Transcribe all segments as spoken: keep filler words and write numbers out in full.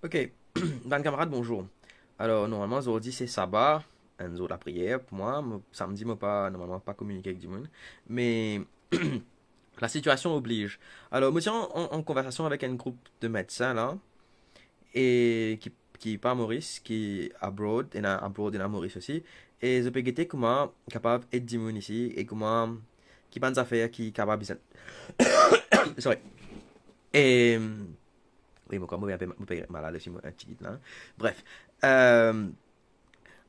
Ok, bann kamarad, bonzour. Alor, normalman, zordi se saba, enn zour lapriyer pou mwa. Mo, samdi, mo pa, normalman, pa kominike ek dimoun. Me, lasitiasion obliz. Alor, mo ti an, an, an konversasion avek enn group de medsin la, e ki, ki pa Moris, ki abroad, ena abroad, ena Moris osi. E zot pe gete kouma kapav ed dimoun isi, e kouma, ki bann zafer ki kapav bizin. Sorry. E, wi, mo krwar mo pe, mo pe malad osi, mo, enn tigit la. Bref. Euh,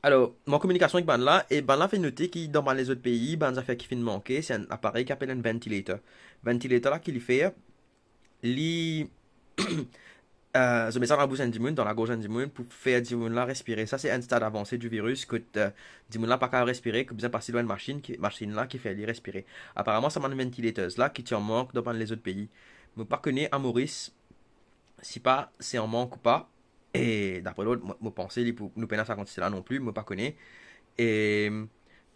alor, mo an kominikasion ek bann la, e bann la finn note ki dan bann lezot pei, bann zafer ki finn manke, se enn aparey ki apel enn ventilator. Ventilator la, ki li fer, li, euh, zot met sa dan labous enn dimoun, dan lagorz enn dimoun, pou fer dimoun la respire. Sa se enn stad avanse di viris, kot, euh, dimoun la pa kapav respire, ki bizin pas li lor enn masinn, ki, masinn la ki fer li respire. Aparaman, sa bann ventilators la ki ti an mank dan bann lezot pei. Mo pa kone a Moris, si pa se an mank ou pa. E dapre lot, mo, mo panse li pou, nou pena sa kantite la non pli, mo pa kone. E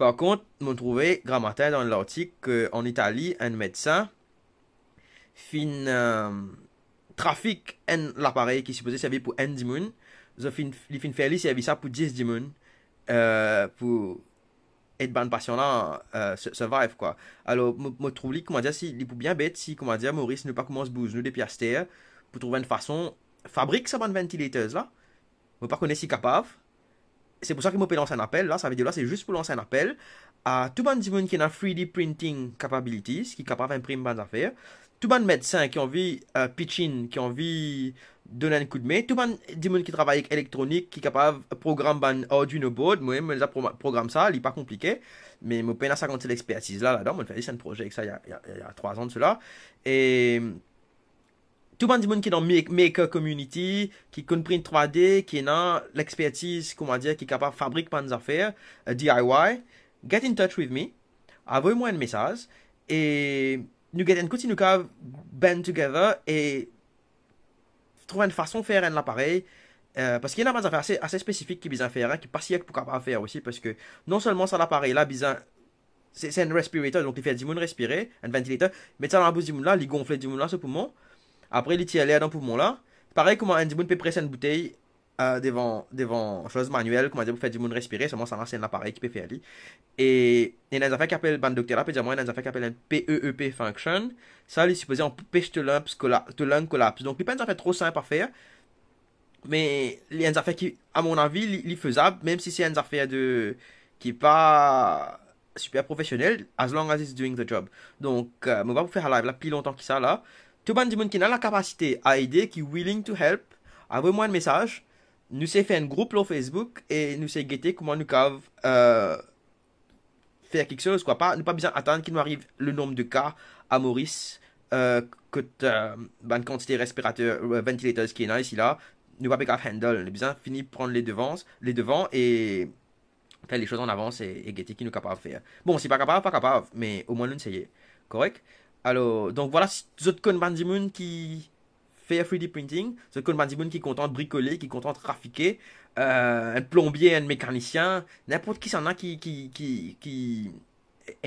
par kont, mo trouve gramatin dan lartik ke an Itali, enn medsin finn, euh, trafik enn laparey ki sipoze servi pou enn dimoun, zot finn, li finn fer li servi sa pou dis dimoun, euh, pou ed bann pasian la, euh, su-, survive, kwa. Alor, mo, mo trouv li, koumadir, si, li pou bien bet si, koumadir, Moris, nou pa koumans bouz nou depi aster pou trouv enn fason fabrik sa bann ventilators la. Mo pa kone si kapav. Se pou sa ki mo pe lans enn apel la, savedir la, se zis pou lans enn apel a tou bann dimoun ki ena three D printing capabilities, ki kapav inprim bann zafer, tou bann medsin ki anvi, euh, pitch in, ki anvi donn enn koudme, tou bann dimoun ki travay ek elektronik, ki kapav program bann Arduino board, mwa, mo deza pro-, program sa, li pa konplike, me mo pena sa kantite lexpertiz la, ladan, mo fer zis enn proze ek sa, il y a, il y a, il y a trois ans de cela. E tou bann dimoun ki dan make-, maker community, ki konn print twa D, ki ena lexpertiz, koumadir, ki kapav fabrik bann zafer, euh, D I Y, get in touch with me, avoy mwa enn mesaz, e nou get enn kout si nou kapav band together e trouv enn fason fer enn laparey, euh, parski ena bann zafer ase, ase spesifik ki bizin fer, hein, ki pa sir ki pou kapav fer osi, parski non selman sa laparey la bizin, se, se enn respirator, donk li fer dimoun respire, enn ventilator, met sa dan labous dimoun la, li gonfle dimoun la so poumon, apre li tir ler dan poumon la, parey kouma enn dimoun pe pres enn boutey, euh, devan, devan soz manuel, koumadir, pou fer dimoun respire, selman sa la se enn laparey ki pe fer li. E ena enn zafer ki apel, bann dokter la pe dir mwa, ena enn zafer ki apel enn P E E P function. Sa, li sipoze anpes to lungs kola-, to lung collapse. Donk, li pa enn zafer tro sinp a fer, me li enn zafer ki, a mon avi, li, li fezab, mem si se enn zafer de, ki pa siper profesionel, as long as it's doing the job. Donk, euh, mo pa pou fer live la pli lontan ki sa la. Tou bann dimoun ki ena lakapasite a ede, ki willing to help, avoy mwa enn mesaz. Nou sey fer enn group lor Facebook e nou sey gete kouma nou kapav, euh, fer kiksoz, kwa. Pa, nou pa bizin atann ki nou ariv le nonb de ka a Moris, euh, kot, euh, bann kantite respirater, euh, ventilators ki ena isi la, nou pa pe kapav handle. Nou bizin fini pran le devan, le devan e fer lesoz an avans e, e gete ki nou kapav fer. Bon, si pa kapav, pa kapav, me omwin nou seye. Korek? Alor, donk vwala, si zot konn bann dimoun ki fer three D printing, zot konn bann dimoun ki kontan brikole, ki kontan trafike, euh, enn plonbie, enn mekanisien, ninport kisannla ki, ki, ki, ki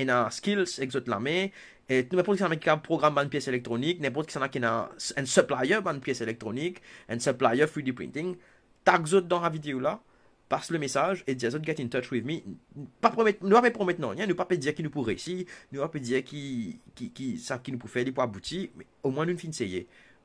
ena skills ek zot lame, e ninport kisannla ki kapav program bann pies elektronik, ninport kisannla ki ena s-, enn supplier bann pies elektronik, enn supplier three D printing, tag zot dan lavideo la, pas le mesaz e dir zot get in touch with me. Pa promet, nou pa pe promet nanye, nou pa pe dir ki nou pou reysi, nou pa pe dir ki, ki, ki, sa ki nou pou fer, li pou abouti, me omwin nou finn seye.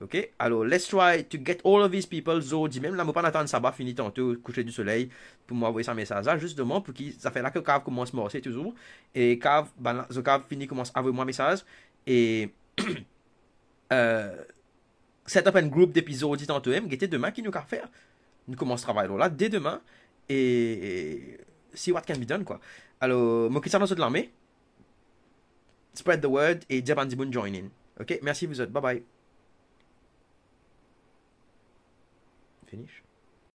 Ok? Alor, let's try to get all of these people zordi mem. La, mo pa'nn atann saba fini tanto, kouse di soley, pou mo avoy sa mesaz la, zisteman, pou ki zafer la kapav koumans marse touzour, e kapav, bann la, zot kapav fini koumans avoy mwa mesaz, e, euh, set up enn group depi zordi tanto mem, gete demin ki nou kapav fer. Nou koumans travay lor la de demin, e see what can be done, kwa. Alor, mo kit sa dan zot lame, spread the word, e dir bann dimoun join in. Ok, mersi zot, bye bye. Finish.